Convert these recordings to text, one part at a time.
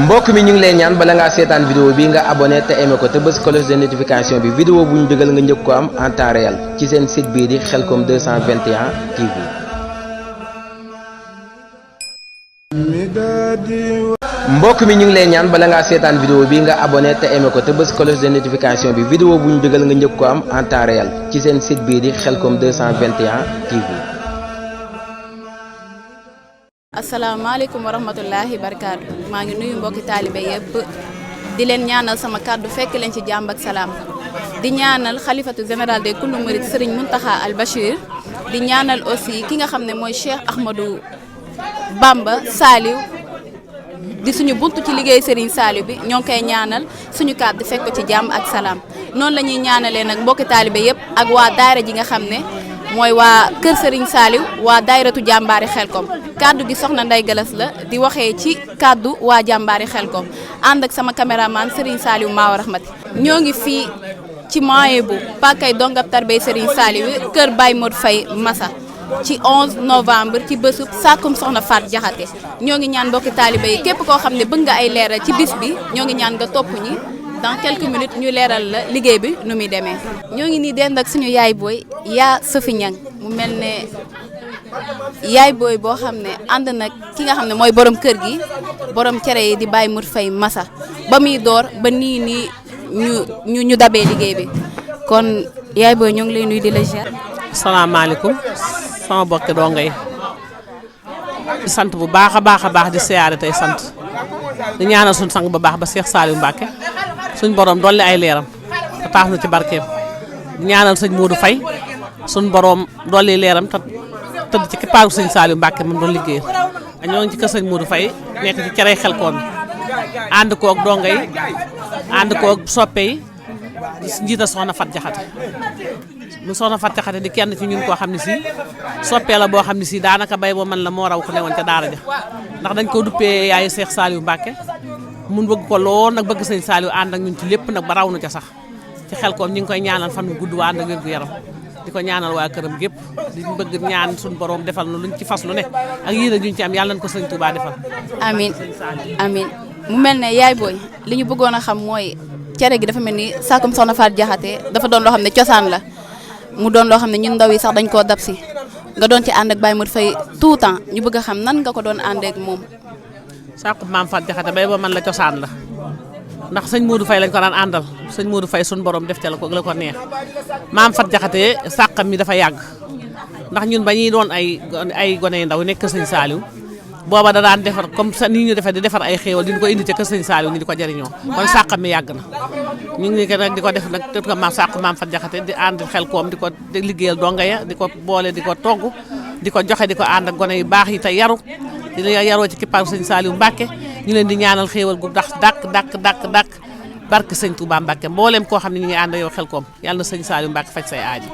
mbokk mi ñu ngi lay ñaan bala ngaa seetaan vidéo bi nga abonné te aimé ko te bës cloche de notification bi vidéo bu ñu dugal nga njëkk ko am en temps réel ci seen site bii di Khelcom 221 TV. mbokk mi ñu ngi lay ñaan bala ngaa seetaan vidéo bi nga abonné te aimé ko te bës cloche de notification bi vidéo bu ñu dugal nga njëkk ko am en temps réel ci seen site bii di Khelcom 221 TV. asalaamaaleykum wa rahmatullahi barakaatu maa ngi nuyu mbokki taalibe yëpp di leen ñaanal sama kàddu fekk leen ci jàmm ak salaam di ñaanal xalifatu général des kullu murid Serigne Mountakha Al Bachir di ñaanal aussi ki nga xam ne mooy Cheikh Ahmadou Bamba Saliou di suñu buntu ci liggéey Serigne Saliou bi ñoo ngi koy ñaanal suñu kàddu fekk ko ci jàmm ak salaam noonu la ñuy ñaanalee nag mbokki taalibe yëpp ak waa daara ji nga xam ne mooy waa Kër Serigne Saliou waa daayiratu jàmbaari Khelcom kaddu gi soxna Ndeye Galas la di waxee ci kaddu waa jàmbaari Khelcom ànd ak sama caméraman Serigne Saliou Maawa Rahmati ñoo ngi fii ci moyen bu pakay dongab tarbey Serigne Saliou kër Baye Modou Faye Massa ci 11 novembre ci bésub sàkkum soxna Faat Jaxate ñoo ngi ñaan mbokki taalibe yi képp koo xam ne bëgg nga ay leeral ci bis bi ñoo ngi ñaan nga topp ñi dans quelques minutes ñu leeral la liggéey bi nu muy demee. ñoo ngi nii dend ak suñu yaay booy yaa Sofi Ñang mu mel ne yaay booy boo xam ne ànd nag ki nga xam ne mooy borom kër gi borom cere yi di Baye Modou Faye Massa ba muy door ba nii ñu dabee liggéey bi kon yaay booy ñoo ngi lay nuyu di la ziar. salaamaaleykum sama bokki donga yi di sant bu baax a baax di siyaare tey sant di ñaanal suñu sang bu baax ba Cheikh Saliou Mbacké suñ borom dolli ay leeram te taas na ci barkeem di ñaanal sëñ Modou Faye suñ borom dolli leeram te tëdd ci kippaaru sëñ Saliou Mbacké moom doon liggéeyal ñoo ngi ci kër sëñ Modou Faye nekk ci cerey Khelcom ànd koog donga yi ànd koog soppe yi di njiital soxna Fat Jaxate mu soxna Fat Jaxate di kenn ci ñun koo xam ne si soppee la boo xam ne si daanaka bay boo man la moo raw ko newoon ca daara ja ndax dañ ko duppee yaayu Cheikh Saliou Mbacké mun bëgg ko lool nag bëgg sëñ Saliou ànd ak ñun ci lépp nag ba raw na ca sax ci Khelcom ñu ngi koy ñaanal fan wu gudd waa ànd ak wér gu yaram di ko ñaanal waa këram gépp di bëgg ñaan suñu borom defal na luñ ci fas lu ne ak yéen a juñ ci am yàlla nañ ko sëñ Touba defal. amiin amiin mu mel ne yaay booy li ñu bëggoon a xam mooy cere gi dafa mel ni sàkkum soxna Faat Jaxate dafa doon loo xam ne cosaan la mu doon loo xam ne ñun ndaw yi sax dañ koo dab si nga doon ci ànd ak Baye Modou Faye tout temps ñu bëgg a xam nan nga ko doon àndee ak moom. sàkkum maam Faat Jaxate bay ba man la cosaan la ndax sëñ Modou Faye lañ ko daan àndal sëñ Modou Faye suñu borom def ca la ko neex maam Faat Jaxate sàqam mi dafa yàgg ndax ñun ba ñuy doon ay gone yu ndaw nekk sëñ Saliou booba da daan defar comme ça nii ñu defee di defar ay xéewal di ko indi ca kër sëñ Saliou ni di ko jariñoo kon sàqam mi yàgg na ñu ngi nag di ko def nag te ko sàqu maam Faat Jaxate di ànd Khelcom di ko liggéeyal donga ya di ko boole di ko togg di ko joxe di ko ànd ak gone yu baax yi te yaru di yaroo ci kippaaru sëñ Saliou Mbacké ñu leen di ñaanal xéewal gu dàq barke sëñ Touba Mbacké mbooleem koo xam ne ñu ngi ànd yow Khelcom yàlla na sëñ Saliou Mbacké faj say aaji.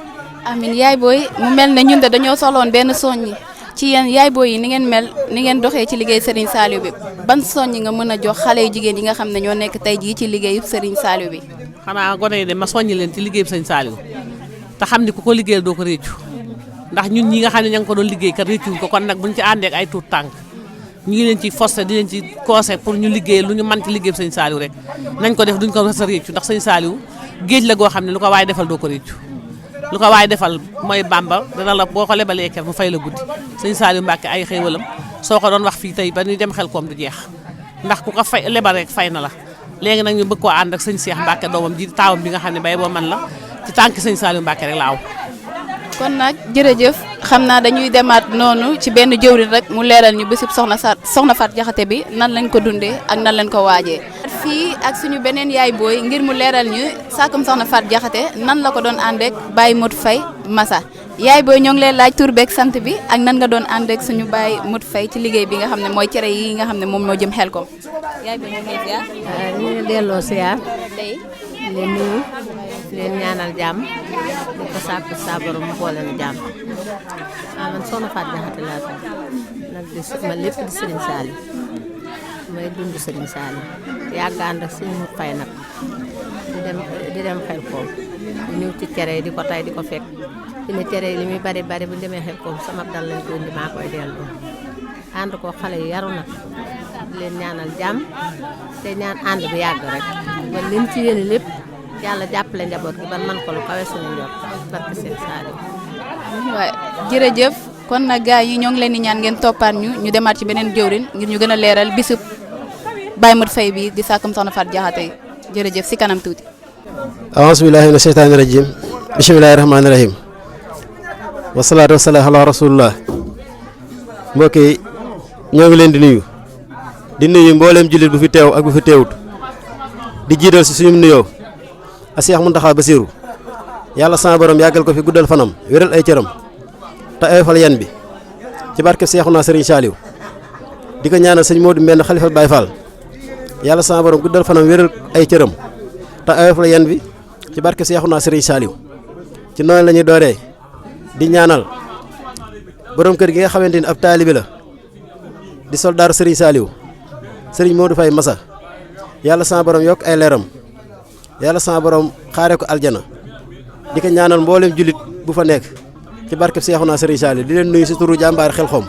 amiin yaay booy mu mel ne ñun de dañoo soxloon benn soññi ci yéen yaay booy yi ni ngeen mel ni ngeen doxee ci liggéey Serigne Saliou bi ban soññi nga mën a jox xale yu jigéen yi nga xam ne ñoo nekk tey jii ci liggéeyu Serigne Saliou bi. xanaa gone yi de ma soññi leen ci liggéeyu sëñ Saliou te xam ni ku ko liggéeyal doo ko réccu ndax ñun ñi nga xam ne ña ngi ko doon liggéey kat réccuñ ko kon nag buñ ci àndee ak ay tuut tànk ñu ngi leen ci forcé di leen ci conseil pour ñu liggéey lu ñu mën ci liggéey sëñ Saliou rek nañ ko def duñ ko rasa réccu ndax sëñ Saliou géej la goo xam ne lu ko waay defal doo ko réccu lu ko waay defal mooy Bamba dana la boo ko lebalee ker mu fay la guddi sëñ Saliou Mbacké ay xéewalam soo ko doon wax fii tey ba ni dem Khelcom du jeex ndax ku ko fay lebal rek fay na la léegi nag ñu bëgg koo ànd ak sëñ Cheikh Mbacké doomam ji taawam bi nga xam ne bay boo man la ci tànk sëñ Saliou Mbacké rek la aw kon nag jërëjëf xam naa dañuy demaat noonu ci benn jëwriñ rek mu leeral ñu bésib soxna Faat Jaxate bi nan lañ ko dundee ak nan lañ ko waajee. fii ak suñu beneen yaay booy ngir mu leeral ñu sàkkum soxna Faat Jaxate nan la ko doon àndeek Baye Modou Faye Massa yaay booy ñoo ngi leen laaj tur beeg sant bi ak nan nga doon àndeek suñu Baye Modou Faye ci liggéey bi nga xam ne mooy cere yi nga xam ne moom moo jëm Khelcom. yaay booy ñu ngi lay ziar. ñu ngi delloo ziar. tey leen nuyu leen ñaanal jàmm di ko sàkku sa borom mu boole na jàmm man soxna Faat Jaxate laa tudd nag ma lépp di Serigne Saliou may dund Serigne Saliou yàgg ànd ak Serigne Modou Faye nag di dem Khelcom di ñëw ci cere yi di ko tay di ko fekk fi ne cere yi li muy bari bu demee Khelcom sama dal lañ ko indi maa koy delloo ànd ko xale yu yaru nag di leen ñaanal jàmm te ñaan ànd bu yàgg rek ba leen ci yéene lépp yàlla jàppale njaboot gi ban man ko lu kawe suñu njort barke Seex Saaliw. waaw jërëjëf kon nag gars yi ñoo ngi leen di ñaan ngeen toppaat ñu demaat ci beneen jëwrin ngir ñu gën a leeral bisub Baye Modou Faye bi di Sakum Soxna Faty Diakhaté jërëjëf si kanam tuuti. a'uuzu billaahi mina sheytaani rajiim bismillaahi rahmaani rahiim wasalaatu wasalaamu ala rasulillah. mbokk yi ñoo ngi leen di nuyu mbooleem jullit bu fi teew ak bu fi teewut di jiital si suñu nuyoo a Seex Muntaxa Basiiru yàlla sama borom yàggal ko fi guddal fanam wéral ay cëram te oyofal yan bi ci barke Seexuna Sëriñ Saaliw di ko ñaanal sëñ Modou Mbène xalifa Baye Fall yàlla sama borom guddal fanam wéral ay cëram te oyofal yan bi ci barke Seexuna Sëriñ Saaliw ci noonu la ñuy dooree di ñaanal borom kër gi nga xamante ni ab taalibi la di soldaaru Sëriñ Saaliw Sëriñ Modou Faye Massa yàlla sama borom yokk ay leeram yàlla sama borom xaare ko aljana di ko ñaanal mboolem jullit bu fa nekk ci barke Seexuna Sëriñ Saaliw di leen nuyu si turu jàmbaar Xelkom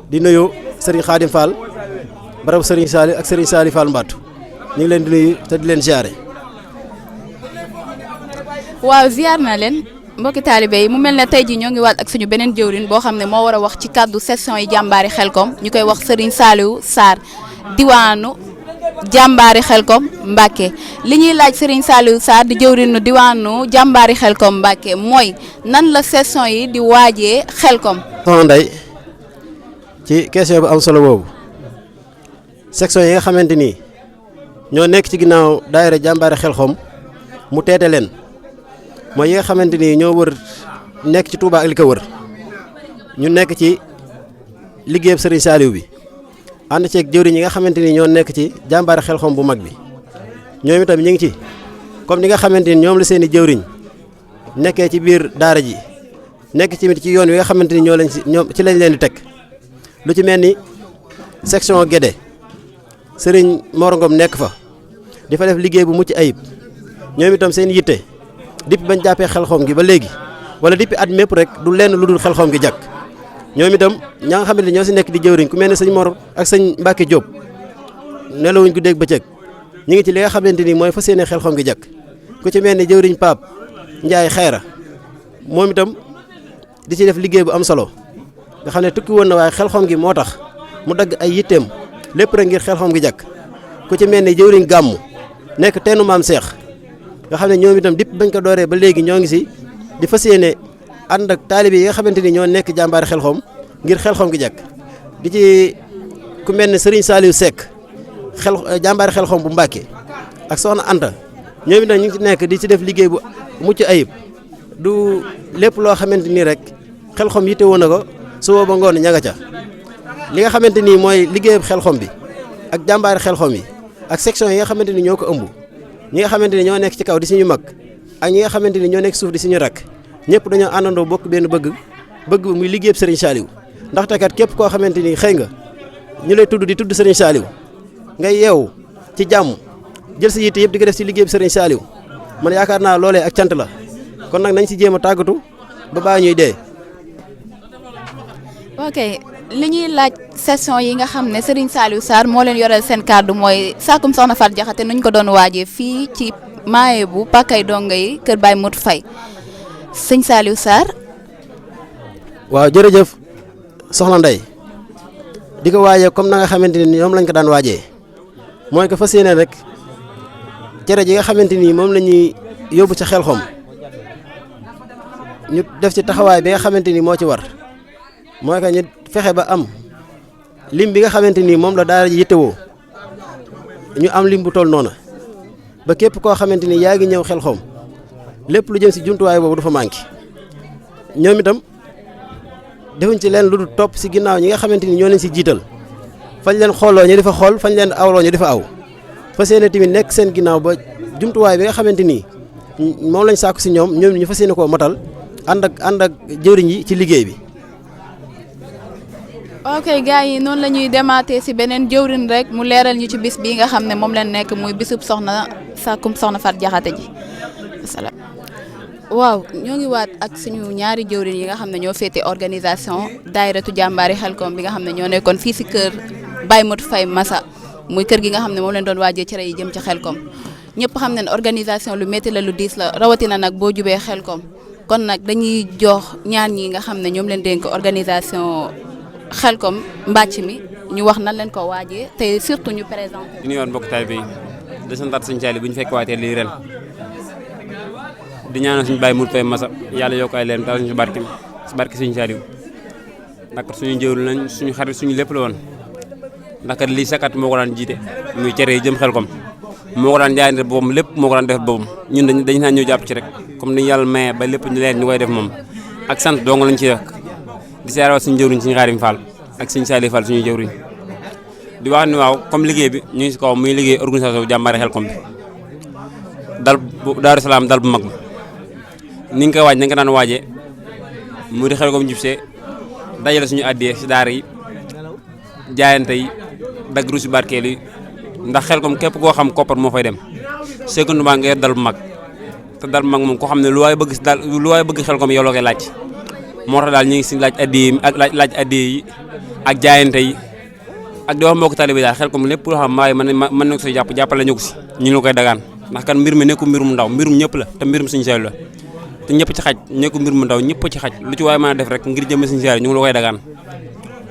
di nuyu Sëriñ Xaadim Fall barab Sëriñ Saaliw ak Sëriñ Saaliw Fall Mbattu ñu ngi leen di nuyu te di leen ziare. waaw ziar na leen mbokki taalibe yi mu mel ne tey jii ñoo ngi waat ak suñu beneen jëwrin boo xam ne moo war a wax ci kàddu session yi jàmbaari Xelkom ñu koy wax Serigne Saliou Sarr diwaanu jàmbaari Xelkom Mbacke li ñuy laaj Serigne Saliou Sarr di jëwrinu diwaanu jàmbaari Xelkom Mbacke mooy nan la session yi di waajee Xelkom. soxna Ndeye ci question bu am solo boobu section yi nga xamante ni ñoo nekk ci ginnaaw daayira jàmbaari Xelkom mu teete leen mooy yi nga xamante ni ñoo wër nekk ci Touba ak li ko wër ñu nekk ci liggéeyam Serigne Saliou bi ànd ceeg jëwriñ yi nga xamante ni ñoo nekk ci jàmbaari Xelkom bu mag bi ñoom itam ñu ngi ci comme ni nga xamante ni ñoom la seen i jëwriñ nekkee ci biir daara ji nekk ci ci yoon wi nga xamante ni ñoom ci lañ leen di teg lu ci mel ni section Guédé Serigne Mor Ngom nekk fa di fa def liggéey bu mucc ayib ñoom itam seen yitte depuis bañ jàppee Xelkom gi ba léegi wala depuis at mépp rek du lenn lu dul Xelkom gi jàkk ñoom itam ña nga xamante ni ñoo si nekk di jëwriñ ku mel ne sëñ Mor ak sëñ Mbacke Diop nelawuñ ko dégg bëccëg ñu ngi ci li nga xamante ni mooy fas yéene Xelkom gi jàkk ku ci mel ni jëwriñ Pape Ndiaye Xayra moom itam di ci def liggéey bu am solo nga xam ne tukki woon na waaye Xelkom gi moo tax mu dagg ay yitteem lépp rek ngir Xelkom gi jàkk ku ci mel ni jëwriñ Gàmmu nekk teenu maam Cheikh nga xam ne ñoom itam dipp bañ ko dooree ba léegi ñoo ngi si di fas yéene ànd ak taalibe yi nga xamante ni ñoo nekk jàmbaari Xelkom ngir Xelkom gi jàkk di ci ku mel ne Serigne Saliou Seck jàmbaari Xelkom bu Mbàkke ak Soxna Anta ñoom itam ñu ngi ci nekk di ci def liggéey bu mucc ayib du lépp loo xamante nii rek Xelkom yitte woon na ko suba ba ngoon ña nga ca li nga xamante ni mooy liggéeyam Xelkom bi ak jàmbaari Xelkom yi ak section yi nga xamante ni ñoo ko ëmb ñi nga xamante ni ñoo nekk ci kaw di suñu mag ak ñi nga xamante ni ñoo nekk suuf di suñu rakk ñëpp dañoo àndandoo bokk benn bëgg muy liggéeyam Serigne Saliou ndaxte kat képp koo xamante ni xëy nga ñu lay tudd di tudd Serigne Saliou ngay yeewu ci jàmm jël sa yitte yëpp di ko def ci liggéeyam Serigne Saliou man yaakaar naa loolee ak cant la kon nag nañ ci jéem a tàggatu ba baa ñuy dee. ok li ñuy laaj session yi nga xam ne Serigne Saliou Sarr moo leen yoreel seen kàddu mooy Sakum Soxna Faty Diakhaté nuñ ko doon waajee fii ci maaye bu Pakay Donga yi kër Baye Modou Faye sëñ Saliou Sarr. waaw jërëjëf soxna Ndeye di ko waajee comme na nga xamante ni ñoom lañ ko daan waajee mooy ko fas yéene rek cere ji nga xamante ni moom la ñuy yóbbu ca Xelkom ñu def ci taxawaay bi nga xamante ni moo ci war mooy que ñu fexe ba am lim bi nga xamante ni moom la daara ji yittewoo ñu am lim bu toll noonu ba képp koo xamante ni yaa ngi ñëw Xelkom lépp lu jëm si jumtuwaay boobu du fa manqué ñoom itam defuñ ci leen lu dul topp si ginnaaw ñi nga xamante ni ñoo leen si jiital fañ leen xooloo ñu di fa xool fañ leen awloo ñu di fa aw fas yéene tamit nekk seen ginnaaw ba jumtuwaay bi nga xamante ni moom lañ sàkku si ñoom ñu fas yéene koo motal ànd ak jëwriñ yi ci liggéey bi. ok gars yi noonu la ñuy demaatee si beneen jëwriñ rek mu leeral ñu ci bis bii nga xam ne moom leen nekk muy bisub soxna Sakum Soxna Faty Diakhaté ji asalaam. waaw ñoo ngi waat ak suñu ñaari jëwriñ yi nga xam ne ñoo féete organisation daayiratu jàmbaari Xelkom bi nga xam ne ñoo nekkoon fii si kër Baye Modou Faye Massa muy kër gi nga xam ne moom leen doon waajee cere yi jëm ci Xelkom ñëpp xam ne organisation lu métti la lu diis la rawatina nag boo jubee Xelkom kon nag dañuy jox ñaar ñi nga xam ne ñoom leen dénk organisation Xelkom mbàcc mi ñu wax nan leen ko waajee te surtout ñu présenté. ñu nuyuwaat mbokk taalibe yi di santaat Sëñ Saaliw bu ñu fekk waatee lii ren di ñaanal suñu Baye Modou Faye Massa yàlla yokk ay leen taal suñu barke Sëñ Saaliw ndax suñu jëwlu lañ suñu xarit suñu lépp la woon ndax kat lii sakat moo ko daan jiite muy cere yi jëm Xelkom moo ko daan jaayante boppam lépp moo ko daan def boppam ñun dañu naan ñëw jàpp ci rek comme ni yàlla maye ba lépp ñu leen ñu koy def moom ak sant dong lañ ci rek di siyaare suñu jëwriñ suñu Xaadim Fall ak suñu Saali Fall suñu jëwriñ di wax ni waaw comme liggéey bi ñu ngi si kaw muy liggéey organisation bu jàmbaare Xelkom bi dal bu Daaru Salaam dal bu mag ni nga koy waaj na nga daan waajee mu di Xelkom jubsee dajale suñu addiyee si daara yi jaayante yi dagg ruusi barkeel yi ndax Xelkom képp koo xam koppar moo fay dem secondement nga dal bu mag te dal bu mag moom koo xam ne lu waay bëgg Xelkom yow la koy laaj moo tax daal ñu ngi si laaj addiye yi ak laaj addiye yi ak jaayante yi ak di wax mbokk taalibe daal Xelkom lépp loo xam maaye mën na ko si jàppale ñu ko si ñu la koy dagaan ndax kan mbir mi nekkul mbirum ndaw mbirum ñëpp la te mbirum Sëñ Saaliw la te ñëpp ci xaj nekkul mbir mu ndaw ñëpp ci xaj lu ci waaye mën a def rek ngir jëm Sëñ Saaliw ñu ngi la koy dagaan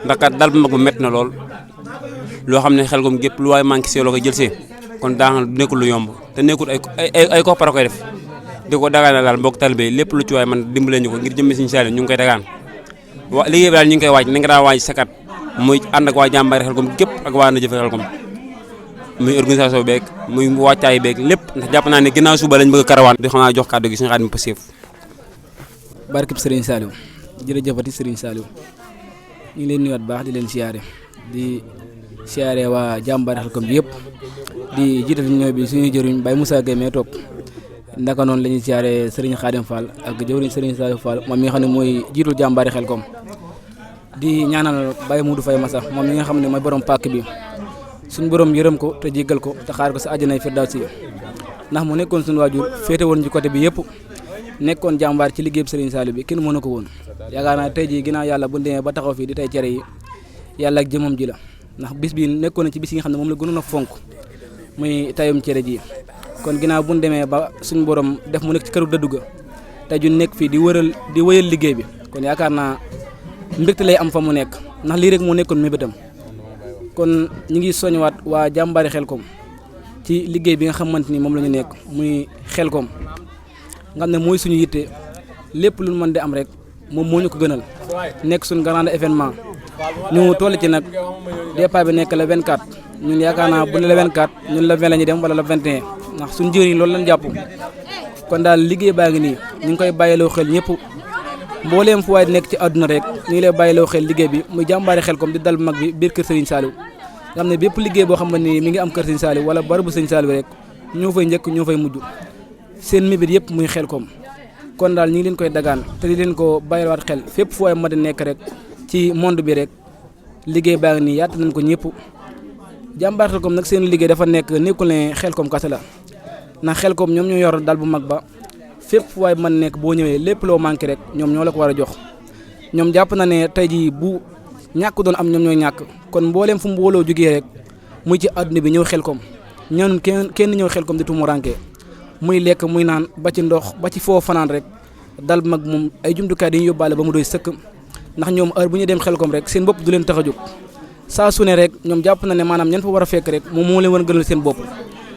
ndax kat dal bu mag bu métti na lool loo xam ne Xelkom gépp lu waaye manqué see loo koy jël see kon daanaka nekkul lu yomb te nekkul ay koppar a koy def di ko dagaan daal mbokk taalibe lépp lu ci waaye man dimbalee ñu ko ngir jëm Sëñ Saaliw ñu ngi koy dagaan liggéey bi daal ñu ngi koy waaj na nga daa waaj sakat muy ànd ak waa jàmbaare Xelkom gépp ak waa na jëfe Xelkom muy organisation beeg muy wàccaay beeg lépp ndax jàpp naa ne ginnaaw suba lañ bëgg a karawaan di xam naa jox kàddu gi suñu Xaadim Pastef barkeb Serigne Saliou jërëjëfati Serigne Saliou ñu ngi leen nuyuwaat baax di leen siyaare di siyaare waa jàmbaare Xelkom bi yëpp di jiital ñëw bi suñuy jëriñ Baye Moussa Gueye mee toog ndaka noonu la ñuy siyaare Serigne Khadim Fall ak jëwriñ Serigne Saliou Fall moom mi nga xam ne mooy jiitul jàmbaare Xelkom di ñaanal Baye Modou Faye Massa moom mi nga xam ne mooy borom pàkk bi suñu borom yërëm ko te jéggal ko te xaar ko sa àjjanay firdawsi ndax mu nekkoon suñu waajur féete woon ci côté bi yëpp nekkoon jàmbaar ci liggéeyub Serigne Saliou bi kenn mënu ko woon yaakaar naa tey jii ginnaaw yàlla bu demee ba taxaw fii di tey cere yi yàlla ak jëmam ji la ndax bis bi nekkoon na ci bis yi nga xam ne moom la gënoon a fonk muy tayum cere ji kon ginnaaw bu demee ba suñu borom def mu nekk ci këru dëddu ga tey ju nekk fii di wëyal liggéey bi kon yaakaar naa mbégte lay am fa mu nekk ndax lii rek moo nekkoon mébétam kon ñu ngi soñwaat waa jàmbaari Xelkom ci liggéey bi nga xamante ni moom la ñu nekk muy Xelkom nga xam ne mooy suñu yitte lépp lu mën di am rek moom moo ñu ko gënal nekk suñu grand événement ñu toll ci nag départ bi nekk le 24 ñun yaakaar naa bu ne le 24 ñun le 20 la ñuy dem wala le 21 ndax suñu jëriñ loolu lañ jàpp kon daal liggéey baa ngi nii ñu ngi koy bàyyiloo xel ñëpp mbooleem fu waay nekk ci àdduna rek ñu ngi lay bàyyiloo xel liggéey bi muy jàmbaari Xelkom di dal bu mag bi biir kër Serigne Saliou nga xam ne bépp liggéey boo xam ne mi ngi am kër Serigne Saliou wala barabu Serigne Saliou rek ñoo fay njëkk ñoo fay mujj seen mébét yëpp muy Xelkom kon daal ñu ngi leen koy dagaan te di leen ko bàyyiwaat xel fépp fu waay ma di nekk rek ci monde bi rek liggéey baa ngi nii yaata nañ ko ñëpp jàmbaar Xelkom nag seen liggéey dafa nekkul ne Xelkom kese la ndax Xelkom ñoom ñoo yor dal bu mag ba fépp fu waay mën nekk boo ñëwee lépp loo manqué rek ñoom ñoo la ko war a jox ñoom jàpp na ne tey jii bu ñàkk doon am ñoom ñooy ñàkk kon mbooleem fu mbooloo jógee rek muy ci àdduna bi ñëw Xelkom ñoom kenn ñëw Xelkom di tumuranke muy lekk muy naan ba ci ndox ba ci foo fanaan rek dal bu mag moom ay jumtukaay dañuy yóbbaale ba mu doy sëkk ndax ñoom heure bu ñu dem Xelkom rek seen bopp du leen tax a jóg saa su ne rek ñoom jàpp na ne maanaam ñan fa war a fekk rek moom moo leen war a gënal seen bopp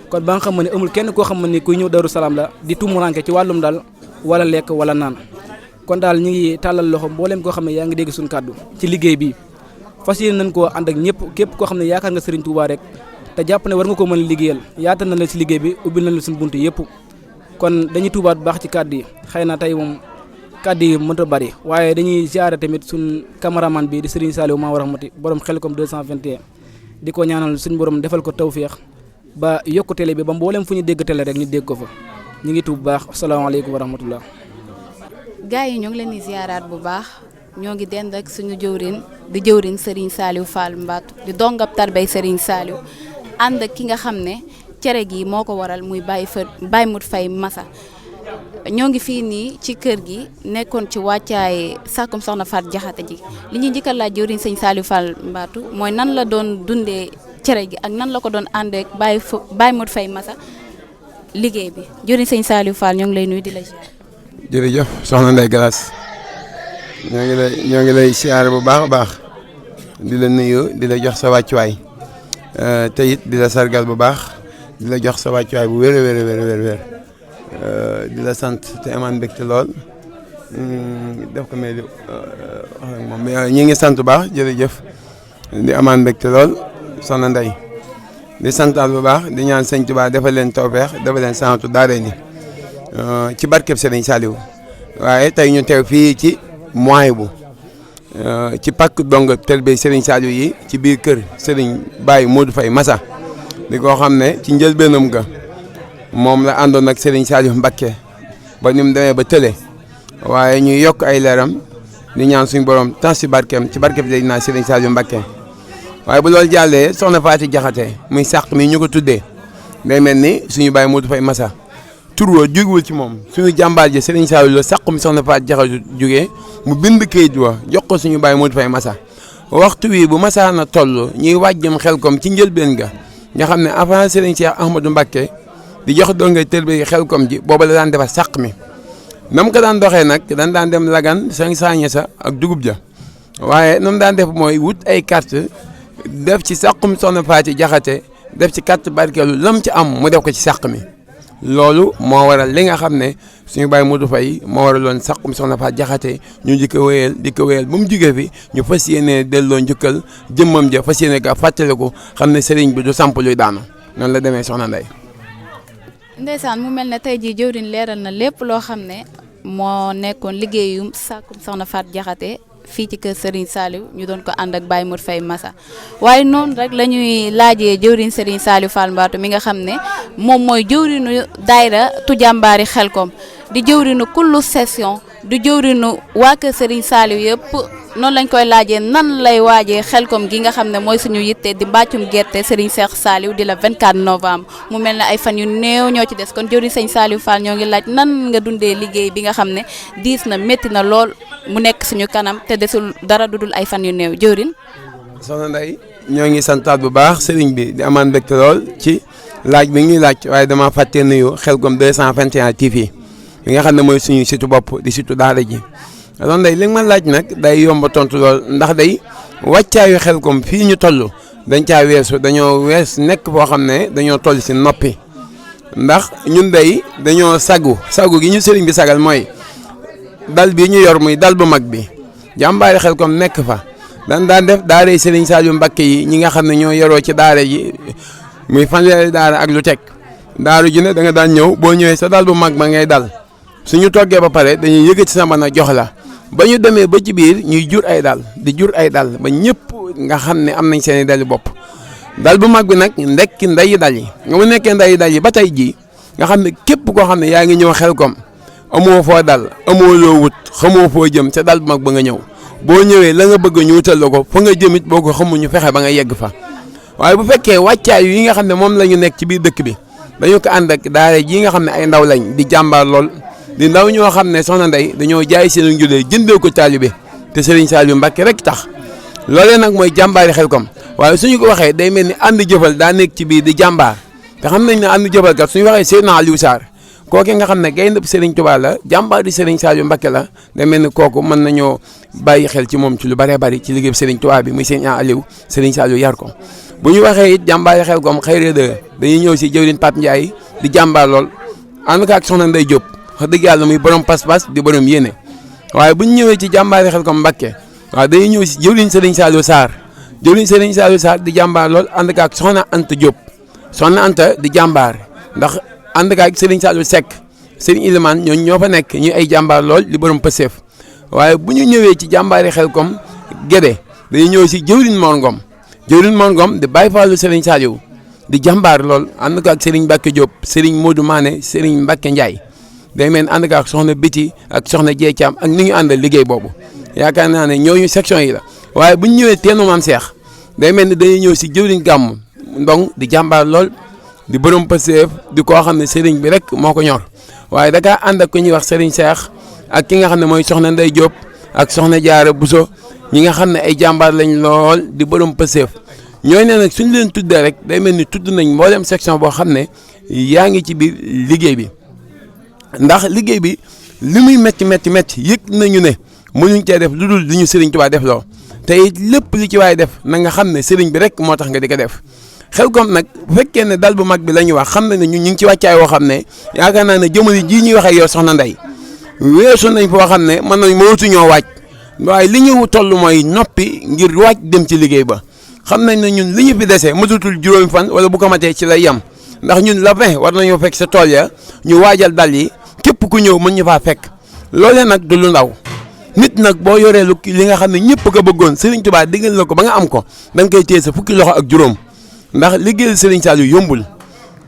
kon ba nga xam ne amul kenn koo xam ne kuy ñëw Darou Salaam la di tumuranke ci wàllum daal wala lekk wala naan kon daal ñu ngi tàllal loxo mbooleem koo xam ne yaa ngi dégg suñu kàddu ci liggéey bi fas yéene nañ koo ànd ak ñëpp képp koo xam ne yaakaar nga Serigne Touba rek te jàpp ne war nga ko mën a liggéeyal yaatal na la si liggéey bi ubbil nañ la suñu buntu yëpp kon dañuy tuubaat bu baax ci kàddu yi xëy na tey moom kàddu yi mënta bari waaye dañuy ziare tamit suñ cameraman bi di Serigne Saliou maa war a xamati borom Xelkom 221 di ko ñaanal suñu borom defal ko tawféex ba yokku télé bi ba mboolem fu ñu dégg télé rek ñu dégg ko fa ñu ngi tuub bu baax asalaamaaleykum wa rahmatullah. gars yi ñoo ngi leen di ziaraat bu baax ñoo ngi dend ak suñu jëwrin Serigne Saliou Fall Mbatou di dongab tarbay Serigne Saliou ànd ak ki nga xam ne cere gi moo ko waral muy Baye Modou Faye Massa ñoo ngi fii nii ci kër gi nekkoon ci wàccaay sàkkum soxna Faat Jaxate ji li ñuy njëkk a laaj jëwriñ sëñ Saliou Fall Mbatou mooy nan la doon dundee cere gi ak nan la ko doon àndee ak Baye Modou Faye Massa liggéey bi jëwriñ sëñ Saliou Fall ñoo ngi lay nuyu di la ziar. jërëjëf soxna Ndeye Galas ñoo ngi lay siyaare bu baax a baax di la nuyu di la jox sa wàccuwaay te it di la sargal bu baax di la jox sa wàccuwaay bu wér di la sant te amaan mbégte lool def ko mais moom ñi ngi sant bu baax jërëjëf di amaan mbégte lool soxna Ndeye di santaal bu baax di ñaan sëñ Tuubaa defal leen tawfeex defal leen santu daare ni ci barkeb Serigne Saliou waaye tey ñu teew fii ci Mouhaïbou ci pàkk dong tërbe Serigne Saliou yi ci biir kër Serigne Baye Modou Faye Massa di ko xam ne ci njëlbeenam ga moom la àndoon ak Serigne Saliou Mbacké ba ni mu demee ba tële waaye ñuy yokk ay leeram di ñaan suñu borom tas ci barkeem ci barkeem day naa Serigne Saliou Mbacké waaye bu loolu jàllee soxna Faati Jaxate muy sàq mi ñu ko tuddee day mel ni suñu Baye Modou Faye Massa tur wa jógewul ci moom suñu jàmbaar ji Serigne Saliou la sàq mi soxna Faati Jaxate jógee mu bind kayit wa jox ko suñu Baye Modou Faye Massa waxtu wi bu Massa na toll ñuy wàjjam Xelkom ci njëlbeen ga nga xam ne avant Serigne Cheikh Ahmadou Mbacké di jox donga tërbe Xelkom ji booba la daan defar sàq mi nam ko daan doxee nag dañ daan dem Lagan sang sañe sa ak dugub ja waaye nam daan def mooy wut ay carte def ci sàqum soxna Faati Jaxate def ci carte barkeelu lam ci am mu def ko ci sàq mi loolu moo waral li nga xam ne suñu Baye Modou Faye moo waraloon sàqum soxna Faati Jaxate ñu di ko wéyal ba mu jugee fi ñu fas yéene delloo njukkal jëmmam ja fas yéene ka fàttaliku xam ne sëriñ bi du samp luy daanu noonu la demee soxna Ndeye. Ndeysaan mu mel ne tey jii jëwriñ leeral na lépp loo xam ne moo nekkoon liggéeyum sàkkum soxna Faati Jaxate fii ci kër Serigne Saliou ñu doon ko ànd ak Baye Modou Faye Massa waaye noonu rek la ñuy laajee jëwriñ Serigne Saliou Fall Mbatou mi nga xam ne moom mooy jëwriñu daayra Tujàmbaari Xelkom di jëwriñu kullu session du jëwriñu waa kër Serigne Saliou yëpp noonu lañ koy laajee nan lay waajee Xelkom gi nga xam ne mooy suñu yitte di mbàccum gerte Serigne Cheikh Saliou di la 24 novembre mu mel ne ay fan yu néew ñoo ci des kon jëwriñ Serigne Saliou Fall ñoo ngi laaj nan nga dundee liggéey bi nga xam ne diis na métti na lool mu nekk suñu kanam te desul dara dudul ay fan yu néew jëwriñ. soxna Ndeye ñoo ngi santaat bu baax Serigne bi di amaan mbégte lool ci laaj bi ñuy laaj waaye dama fàtte nuyu Xelkom 221 TV bi nga xam ne mooy suñu site bopp di site daara ji soxna Ndeye li nga ma laaj nag day yomba tontu lool ndax day wàccaayu Xelkom fii ñu toll dañ caa weesu dañoo nekk foo xam ne dañoo toll si noppi ndax ñun day dañoo sagu gi ñu Serigne bi sagal mooy dal bi ñu yor muy dal bu mag bi jàmbaari Xelkom nekk fa daan def daara Serigne Saliou Mbacké yi ñi nga xam ne ñoo yoroo ci daara ji muy fanweeri daara ak lu teg daara ju ne da nga daan ñëw boo ñëwee sa dal bu mag ma ngay dal suñu toggee ba pare dañuy yëkkati sa mën a jox la ba ñu demee ba ci biir ñuy jur ay dal di jur ay dal ba ñëpp nga xam ne am nañ seen i dali bopp dal bu mag bi nag ndekki ndeyi dal yi nga mu nekkee ndeyi dal yi ba tey jii nga xam ne képp koo xam ne yaa ngi ñëw Xelkom amoo foo dal amoo loo wut xamoo foo jëm ca dal bu mag ba nga ñëw boo ñëwee la nga bëgg ñu wutal la ko fa nga jëmit boo ko xamul ñu fexe ba nga yegg fa waaye bu fekkee wàccaay yi nga xam ne moom la ñu nekk ci biir dëkk bi dañoo ko ànd ak daara ji nga xam ne ay ndaw lañ di jàmbaar lool di ndaw ñoo xam ne soxna Ndeye dañoo jaay seen njulee jëndee ko taalibe te Serigne Saliou Mbacké rek tax loolee nag mooy jàmbaari Xelkom waaye suñu ko waxee day mel ni ànd jëfal daa nekk ci biir di jàmbaar te xam nañ ne ànd jëfal kat suñu waxee Seydina Aliou Sarr kooku nga xam ne gaynde Serigne Touba la jàmbaar di Serigne Saliou Mbacké la day mel ni kooku mën nañoo bàyyi xel ci moom ci lu bëree bëri ci liggéey Serigne Touba bi muy Seydina Aliou Serigne Saliou yar ko bu ñu waxee it jàmbaari Xelkom xëy dañuy ñëw si jëwriñ Pape Ndiaye di jàmbaar lool ànd ko ak soxna Ndeye Diop wax dëgg yàlla muy borom pas-pas di borom yéene waaye bu ñu ñëwee ci jàmbaari Xelkom Mbacké waaw dañuy ñëw si jëwriñ Serigne Saliou Sarr di jàmbaar lool ànd ko ak soxna Anta Diop soxna Anta di jàmbaar ndax ànd ko ak Serigne Saliou Seck Serigne Ilimane ñooñu ñoo fa nekk ñu ay jàmbaar lool di borom pëseef waaye bu ñu ñëwee ci jàmbaari Xelkom Guédé dañuy ñëw si jëwriñ Mor Ngom di Baye Fallou Serigne Saliou di jàmbaar lool ànd ko ak Serigne Mbacké Diop Serigne Modou Mané Serigne Mbacké Ndiaye day mel ànd ko ak soxna Biti ak soxna Dieye Thiam ak ni ñu àndal liggéey boobu yaakaar naa ne ñooñu section yi la waaye bu ñu ñëwee teenu Maam Cheikh day mel ni dañuy ñëw si jëwriñ Gàmmu Ndong di jàmbaar lool di borom pëseef di koo xam ne Serigne bi rek moo ko ñor waaye da kaa ànd ak ku ñuy wax Serigne Cheikh ak ki nga xam ne mooy soxna Ndey Diop ak soxna Jaara Bousso ñi nga xam ne ay jàmbaar lañ lool di borom pëseef ñooy ne nag suñ leen tuddee rek day mel ni tudd nañ mboolem section boo xam ne yaa ngi ci biir liggéey bi ndax liggéey bi li muy métti yëg nañu ne mënuñ cee def lu dul li ñu Serigne Touba def loo te it lépp li ci waay def na nga xam ne Serigne bi rek moo tax nga di ko def Xelcom nag bu fekkee ne dal bu mag bi la ñuy wax xam na ne ñun ñu ngi ci wàccaay woo xam ne yaakaar naa ne jamono jii ñuy wax ak yow soxna Ndey weesu nañ foo xam ne mën nañ mënatuñoo wàcc waaye li ñu toll mooy noppi ngir wàcc dem ci liggéey ba xam nañ ne ñun li ñu fi dese mënatul juróomi fan wala bu ko matee ci lay yem ndax ñun la 20 war nañoo fekk sa tool ya ñu waajal dal yi képp ku ñëw mën ñu faa fekk loolee nag du lu ndaw nit nag boo yoree li nga xam ne ñëpp ko bëggoon Serigne Touba diggal la ko ba nga am ko da nga koy téye sa fukki loxo ak juróom ndax liggéeyal Serigne Saliou yombul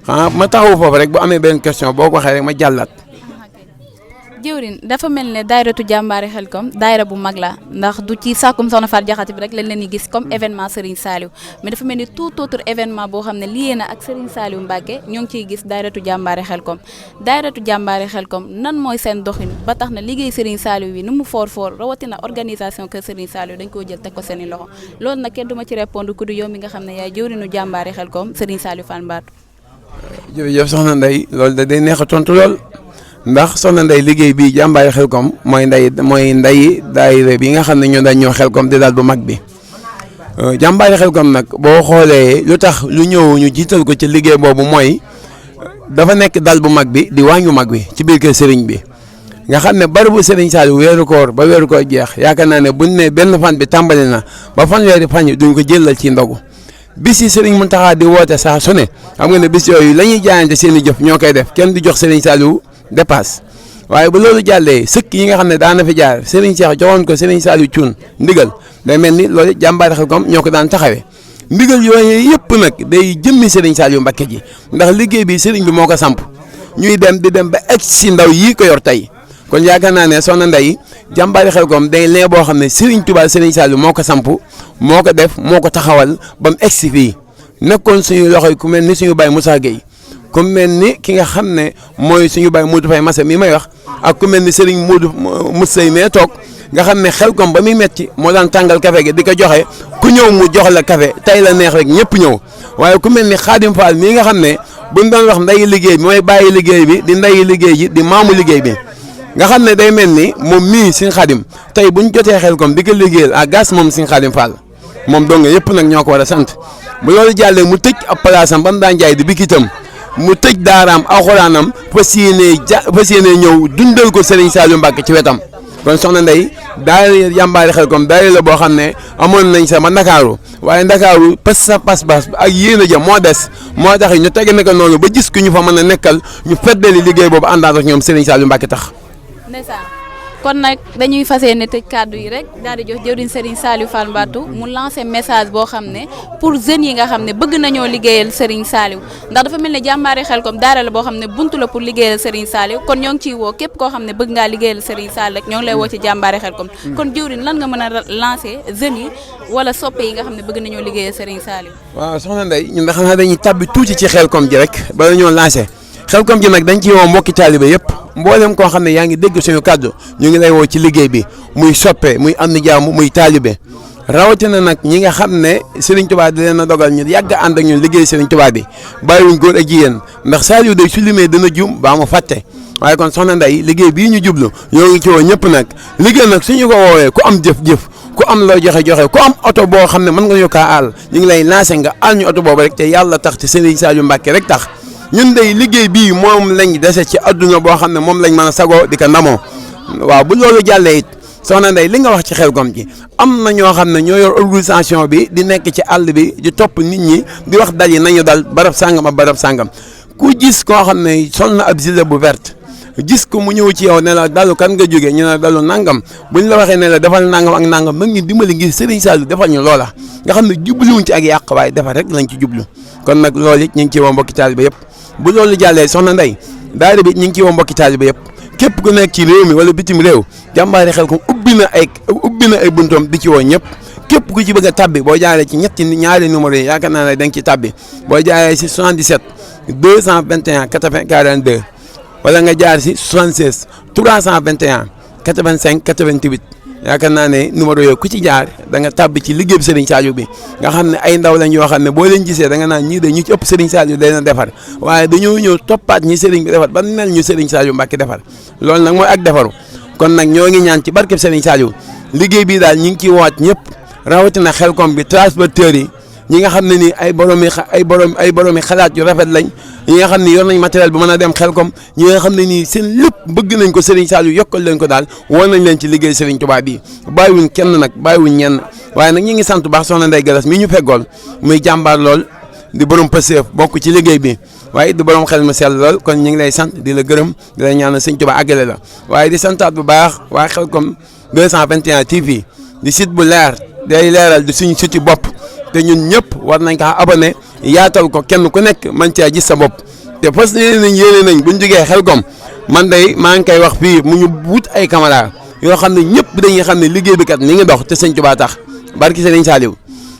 ma taxawu foofu rek bu amee benn question boo ko waxee rek ma jàllat. jëwrin dafa mel ne daayiratu jàmbaari Xelcom daayira bu mag la ndax du ci sàkkum soxna Faat Jaxate bi rek lañ leen di gis comme événement Serigne Saliou mais dafa mel ni tout autre événement boo xam ne lié na ak Serigne Saliou Mbacké ñoo ngi ciy gis daayiratu jàmbaari Xelcom nan mooy seen doxin ba tax na liggéey Serigne Saliou bi nu mu foor rawatina organisation que Serigne Saliou dañ koo jël teg ko seeni loxo loolu nag kenn du ma ci répondre ku du yow mi nga xam ne yaay jëwrinu jàmbaari Xelcom Serigne Saliou Fall Mbatou. jërëjëf soxna Ndeye loolu da day neex a tontu lool. ndax soxna Ndeye liggéey bi jàmbaari Xelcom mooy nday daayira bi nga xam ne ñoo dañ ñoo Xelcom di daal bu mag bi jàmbaari Xelcom nag boo xoolee lu tax lu ñëw ñu jiital ko ci liggéey boobu mooy dafa nekk dal bu mag bi di wàññu mag bi ci biir kër Serigne bi nga xam ne bari bu Serigne Saliou weeru koor ba weeru koor jeex yaakaar naa ne buñ ne benn fan bi tàmbali na ba fanweeri fan yi duñ ko jëlal ci ndogu bis yi Serigne Mountakha di woote saa su ne xam nga ne bis yooyu la ñuy jaayante seen i jëf ñoo koy def kenn du jox Serigne Saliou dépasse waaye bu loolu jàllee sëkk yi nga xam ne daana fi jaar Serigne Cheikh joxoon ko Serigne Saliou Thioune ndigal day mel ni loolu jàmbaari Xelcom ñoo ko daan taxawee ndigal yooyu yëpp nag day jëmmi Serigne Saliou Mbacké ji ndax liggéey bi Serigne bi moo ko samp ñuy dem di dem ba egg si ndaw yii ko yor tey kon yaakaar naa ne soxna Ndeye jàmbaari Xelcom day lee boo xam ne Serigne Touba Serigne Saliou moo ko samp moo ko def moo ko taxawal ba mu egg si fii nekkoon suñu loxoy ku mel ni suñu baay Moussa Gueye ku mel ni ki nga xam ne mooy suñu baay Modou Faye Massa mi may wax ak ku mel ni Serigne Modou Moussa mee toog nga xam ne Xelcom ba muy metti moo daan tàngal café gi di ko joxe ku ñëw mu jox la café tey la neex rek ñëpp ñëw waaye ku mel ni Khadim Fall mii nga xam ne buñ doon wax ndeyi liggéey bi mooy bàyyi liggéey bi di ndeyi liggéey ji di maamu liggéey bi nga xam ne day mel ni moom mii Serigne Khadim tey buñ jotee Xelcom di ko liggéeyal à gas moom Serigne Khadim Fall moom dong yëpp nag ñoo ko war a sant bu loolu jàllee mu tëj ab palaasam ba mu daan jaay di bikitam mu tëj daaraam alxuraanam fas yéenee ñëw dundal ko Serigne Saliou Mbacké ci wetam kon soxna Ndeye daayira jàmbaari Xelcom daayira la boo xam ne amoon nañ sa ba Ndakaaru waaye Ndakaaru pas ak yéen a jëm moo des moo tax ñu tege na ko noonu ba gis ku ñu fa mën a nekkal ñu feddali liggéey boobu àndaan ak ñoom Serigne Saliou Mbacké tax. kon nag dañuy fas yéene tëj kàddu yi rek daal di jox jëwriñ Serigne Saliou Fall Mbatou mu lancé message boo xam ne pour jeunes yi nga xam ne bëgg nañoo liggéeyal Serigne Saliou ndax dafa mel ne jàmbaari Xelcom daara la boo xam ne buntu la pour liggéeyal Serigne Saliou kon ñoo ngi ciy woo képp koo xam ne bëgg ngaa liggéeyal Serigne Saliou rek ñoo ngi lay woo ci jàmbaari Xelcom kon jëwriñ lan nga mën a lancé jeunes yi wala soppe yi nga xam ne bëgg nañoo liggéeyal Serigne Saliou. waaw soxna Ndeye ñun da xam naa dañuy tabbi tuuti ci Xelcom ji rek bala ñoo lancé Xelcom ji nag dañ ciy woo mbokki taalibe yëpp mboolem koo xam ne yaa ngi dégg suñu kàddu ñu ngi lay woo ci liggéey bi muy soppe muy am ni jaamu muy taalibe rawatina nag ñi nga xam ne Serigne Touba di leen a dogal ñu yàgg ànd ak ñun liggéey Serigne Touba bi bàyyiwuñ góor ak jigéen ndax Saliou day su limee dana juum baa mu fàtte waaye kon soxna Ndeye liggéey bii ñu jublu ñoo ngi ci woo ñëpp nag liggéey nag suñu ko woowee ku am jëf-jëf ku am loo joxe ku am oto boo xam ne mën nga ñu kaa aal ñu ngi lay lancé nga aal ñu oto boobu rek te yàlla tax te Serigne Saliou Mbacké rek tax ñun day liggéey bii moom lañ dese ci adduna boo xam ne moom lañ mën a sagoo di ko ndamoo waaw bu loolu jàllee it soxna Ndeye li nga wax ci Xelcom ji am na ñoo xam ne ñoo yor organisation bi di nekk ci àll bi di topp nit ñi di wax dal yi nañu dal barab sàngam ak barab sàngam ku gis koo xam ne sol na ab gilet bu verte gis ko mu ñëw ci yow ne la dalu kan nga jógee ñu ne dalu nangam buñ la waxee ne la defal nangam ak nangam nag ñu dimbali ngir Serigne Saliou defal ñu loola nga xam ne jubluwuñ ci ak yàq waaye defal rek lañ ci jublu kon nag loolu it ñu ngi ci woo mbokki taalibe yëpp bu loolu jàllee soxna Ndeye daara bi ñu ngi ci woo mbokki taalibe yëpp képp ku nekk ci réew mi wala bitim réew jàmbaari Xelcom ubbi na ay buntoom di ci woo ñëpp képp ku ci bëgg a tabbi boo jaaree ci ñaari numéro yi yaakaar naa ne da nga ci tabbi boo jaaree si 77 221 80 42 wala nga jaar si 76 321 85 88 yaakaar naa ne numéro yooyu ku ci jaar da nga tàbbi ci liggéey bi Serigne Saliou bi nga xam ne ay ndaw lañ yoo xam ne boo leen gisee da nga naan ñii de ñu ci ëpp Serigne Saliou day na defar waaye dañoo ñëw toppaat ñi Serigne bi defar ban mel ñu Serigne Saliou Mbacké defar loolu nag mooy ak defaru kon nag ñoo ngi ñaan ci barkeb Serigne Saliou liggéey bii daal ñu ngi ciy waat ñëpp rawatina Xelcom bi transporteurs yi ñi nga xam ne ni ay boromi xalaat yu rafet lañ ñi nga xam ne yor nañ matériel bi mën a dem Xelcom ñi nga xam ne nii seen lépp bëgg nañ ko Serigne Saliou yokkal leen ko daal woon nañ leen ci liggéey Serigne Touba bi bàyyiwuñ kenn nag bàyyiwuñ ñenn waaye nag ñi ngi sant baax soxna Ndeye Galas mi ñu feggool muy jàmbaar lool di borom pëseef bokk ci liggéey bi waaye di borom xel mu sell lool kon ñu ngi lay sant di la gërëm di la ñaanal Serigne Touba àggale la waaye di santaat bu baax waa Xelcom 221 TV di site bu leer day leeral di suñu site bopp te ñun ñëpp war nañ ko abonné yaatal ko kenn ku nekk man cee gis sa bopp te fas yéene nañ buñ jógee Xelcom man day maa ngi koy wax fii mu ñu wut ay caméra yoo xam ne ñëpp dañuy xam ne liggéey bi kat mi ngi dox te Sëñ Tuubaa tax barki Sëriñ Saliou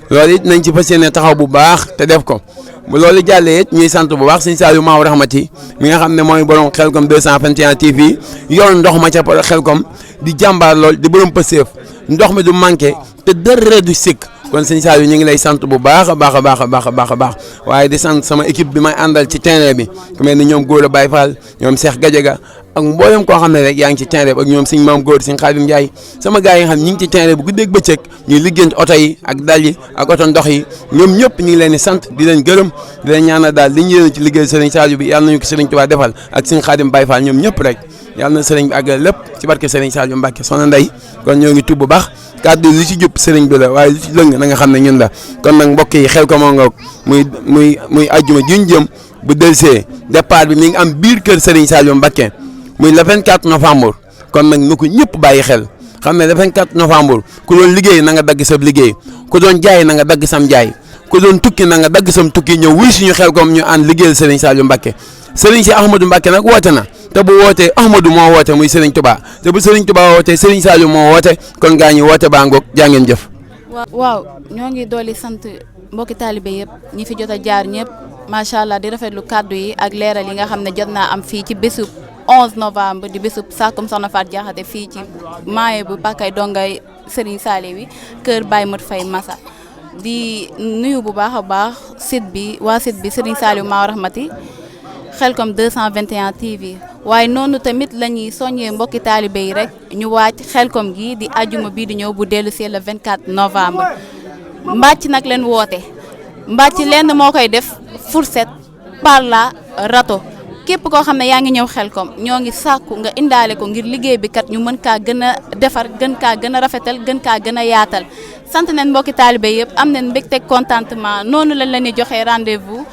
loolu it nañ ci fas yéene taxaw bu baax te def ko bu loolu jàllee it ñuy sant bu baax Sëñ Saliou Maaw Rahmati mi nga xam ne mooy borom Xelcom 221 TV yor ndox ma ca Xelcom di jàmbaar lool di borom pëseef ndox mi du manqué te dara du sikk kon Sëñ Saliou ñu ngi lay sant bu baax a baax a baax a baax a baax a baax waaye di sant sama équipe bi may àndal ci terrain bi ku mel ni ñoom Gora Baye Fall ñoom Cheikh Gadiaga ak mboolem koo xam ne rek yaa ngi ci terrain bi ak ñoom Sëñ Maam Góor Sëñ Xaadim Njaay sama gars yi nga xam ñi ngi ci terrain bi guddeeg bëccëg ñuy liggéeyante oto yi ak dal yi ak oto ndox yi ñoom ñëpp ñu ngi leen di sant di leen gërëm di leen ñaanal daal li ñu yéene ci liggéey Sëriñ Saliou bi yàlla nañu ko Sëriñ Tuubaa defal ak Sëñ Xaadim Baye Fall ñoom ñëpp rek yàlla na sëriñ bi àggal lépp ci barke Sëriñ Saliou Mbacké soxna Ndey kon ñoo ngi tubb bu baax kàddu li ci jub sëriñ bi la waaye li ci lëng na nga xam ne ñun la kon nag mbokk yi Xelcom moo ngoog muy ajjuma juñ jëm bu delsee départ bi mi ngi am biir kër Sëriñ Saliou Mbacké muy le 24 novembre kon nag nu ko ñëpp bàyyi xel xam ne le 24 novembre ku doon liggéey na nga dagg sa liggéey ku doon jaay na nga dagg sam jaay ku doon tukki na nga dagg sam tukki ñëw wuy suñu Xelcom ñu ànd liggéeyal Sëriñ Saliou Mbacké Sëriñ si Ahmadou Mbacké nag woote na te bu wootee Ahmadou moo woote muy Serigne Touba te bu Serigne Touba wootee Serigne Saliou moo woote kon gaa ñi woote baa ngoog jaa ngeen jëf. waaw ñoo ngi dooli sant mbokki taalibe yëpp ñi fi jot a jaar ñëpp macha allah di rafetlu kàddu yi ak leeral yi nga xam ne jot naa am fii ci bésub 11 novembre di bésub Sakum Soxna Faat Jaxate fii ci maaye bu Pakay Dongay Serigne Saliou wi kër Baye Mot Fay Massa di nuyu bu baax a baax site bi waa site bi Serigne Saliou Maaw Rahmati Xelcom 221 TV waaye noonu tamit la ñuy soññee mbokki taalibe yi rek ñu waaj Xelcom gi di ajuma bii di ñëw bu dellu see le 24 novembre mbàcc nag leen woote mbàcc lenn moo koy def fourchette par la râteau képp koo xam ne yaa ngi ñëw Xelcom ñoo ngi sàkku nga indaale ko ngir liggéey bi kat ñu mën kaa gën a defar gën kaa gën a rafetal gën kaa gën a yaatal sant nañ mbokki taalibe yëpp am nañ mbégte contentement noonu lañ leen di joxee rendez-vous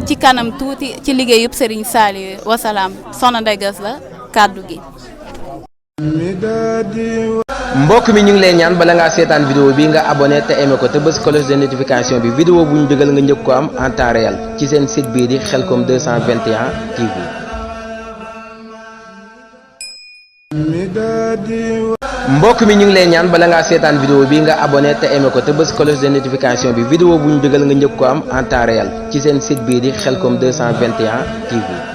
ci kanam tuuti ci liggéey yëpp Serigne Saliou wasalaam soxna Ndeye Galas la kàddu gi. mbokk mi ñu ngi lay ñaan bala ngaa seetaan vidéo bi nga abonné te aimé ko te bës cloche de notification bi vidéo bu ñu dugal nga njëkk ko am en temps réel ci seen site bii di Xelcom 221 TV. mbokk mi ñu ngi lay ñaan bala ngaa seetaan vidéo bi nga abonné te aimé ko te bës cloche de notification bi vidéo bu ñu dugal nga njëkk ko am en temps réel ci seen site bii di Xelcom 221 TV.